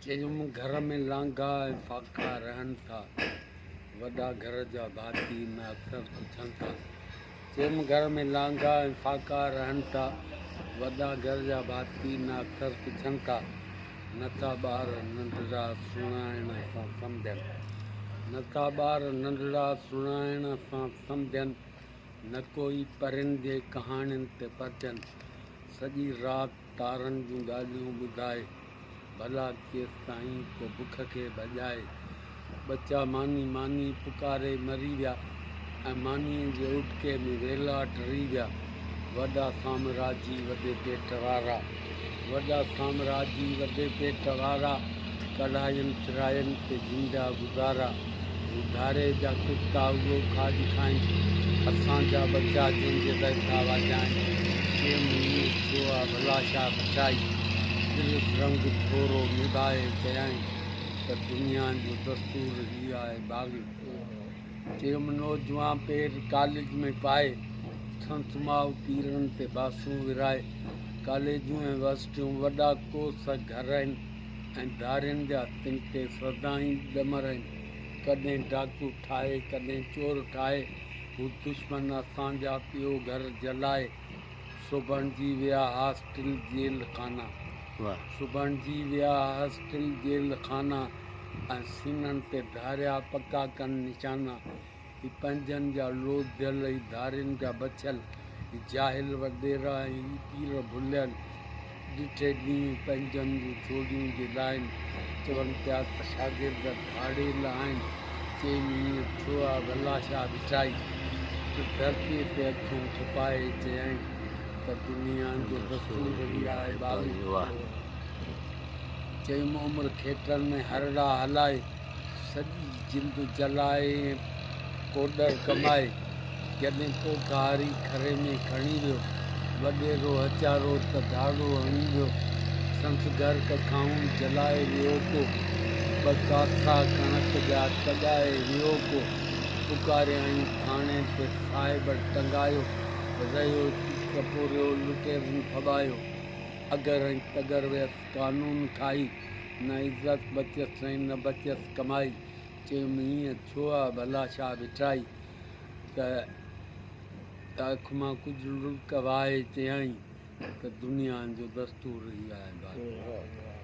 چيم گهر ۾ لانگها ۽ فاقا رهن ٿا، وڏا گهر جا ڀاتي نه اڪثر پڇن ٿا. چيم گهر ۾ لانگها ۽ فاقا رهن ٿا، وڏا گهر جا ڀاتي نه اڪثر پڇن ٿا. نٿا ٻار ننڍڙا سڻائڻ سان سمجهن، نٿا ٻار ننڍڙا سڻائڻ سان سمجهن، نه ڪوئي پرين جي ڪهاڻين تي پرچن. سڄي رات تارن جون ڳالهيون ٻڌائي، ڀلا ڪيستائين ڪو بک کي ڀڄائي. ٻچا ماني ماني پڪاري مري ويا ۽ مانيء جي اوڏڪي ۾ ويلا ٽري ويا. وڏا سامراجي وڏي پيٽ وارا، وڏا سامراجي وڏي پيٽ وارا، ڪڙهاين سراين تي جن جا گذارا. هو ڌاري جا ڪتا اهو کاڄ کائين، اسان جا ٻچا جنهن جي ويٺا واجهائين. چيم ائين ڇو آ ڀلا شاهه ڀٽائي، دلس رنگ ٿورو نڀائي چيائين ته دنيا جو دستور هي آهي باغي. چيم نوجوان پير ڪاليج ۾ پائي، سنس ماء پيرن تي باسون ورهائي. ڪاليجون ۽ ورسٽيون وڏا ڪوس گهر آهن ۽ ڌارين جا تن تي سدائين ڏمر آهن. ڪڏهن ڊاڪو ٺاهي ڪڏهن چور ٺاهي، هو دشمن اسان جا پيو گهر جلائي. سو بڻجي ويا هاسٽل جيل خانا، سو بڻجي ويا هاسٽل جيل خانا ۽ سينن تي ڌاريا پڪا ڪن نشانا. هي پنهنجن جا لوڌيل، هي ڌارين جا بڇيل، هي جاهل وڏيرا ۽ هي پير ڀليل. ڏٺي ڏينهن پنهنجن جون ڇوڙيون جي لاهين، چون پيا ته شاگرد ڌاڙيل آهن. چيم ائين ڇو آ ڀلا شاهه ڀٽائي؟ ته ڌرتيء تي اکيون کپائي چيائين ته دنيا جو دستور هي آهي باغي. چيم عمر کيٽن ۾ هرڙا هلائي، سڄي جند جلائي ۽ ڪوڏر ڪمائي، جڏهن پوک هاري کري ۾ کڻي ويو، وڏيرو هچارو ته ڌاڙو هڻي ويو، سنس گهر ڪکائون جلائي ويو ڪو، ٻه ڪاسا ڪڻڪ جا تڳائي ويو ڪو، پڪاريائين ٿاڻي تي صاحب ٽنگايو، رهيو چپ پورهيو لٽيرن ڦٻايو، اگر ۽ تگر ويس قانون کائي، نه عزت بچيس ۽ نه بچيس ڪمائي. چيم ائين ڇو آ ڀلا شاهه ڀٽائي؟ ته اک مان ڪجهه لڙڪ وهائي چيائين ته دنيا جو دستور هي آهي باقي.